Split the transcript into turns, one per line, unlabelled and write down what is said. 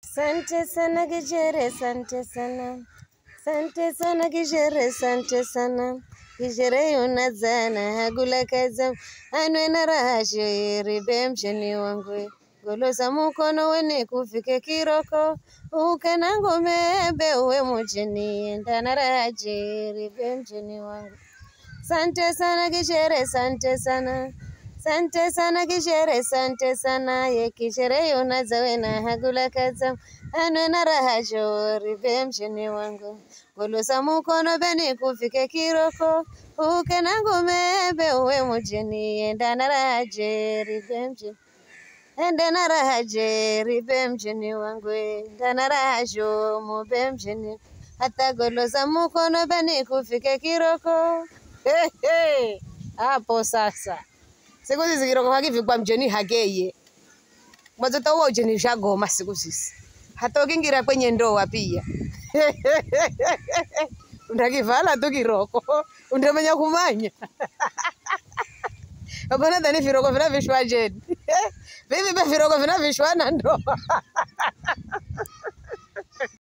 Sante sana Kijere, sante sana. Sante sana Kijere, sante sana. Kijere yunazana hagula kaza anwe na raha shiri mjeni wangu. Golosa mukono wene kufike kiroko ukena ngomebe uwe mjeni endana raha shiri mjeni wangu. Sante sana Kijere, sante sana. Sante sana Kijere, sante sana. Ye Kijere yunazawena hagula kaza anwe na raha shori mjeni wangu. Golosa mukono beni kufike kiroko ukena ngomebe uwe mjeni endana raha shiri mjeni. Endana raha jeri bemjeni wangu endana raha jomo bemjeni hata golosa mukono beni kufike kiroko.
Hey, hey. Hapo sasa siku hizi kiroko hakivikwa mjeni hakeye mwanzo taua ujeni shagoma siku hizi hata ukiingira kwenye ndoa pia undakivala tu kiroko undamanya kumanya Hapana dhani viroko vinavishwa jeni. Vivi be viroko vinavishwa na ndoa.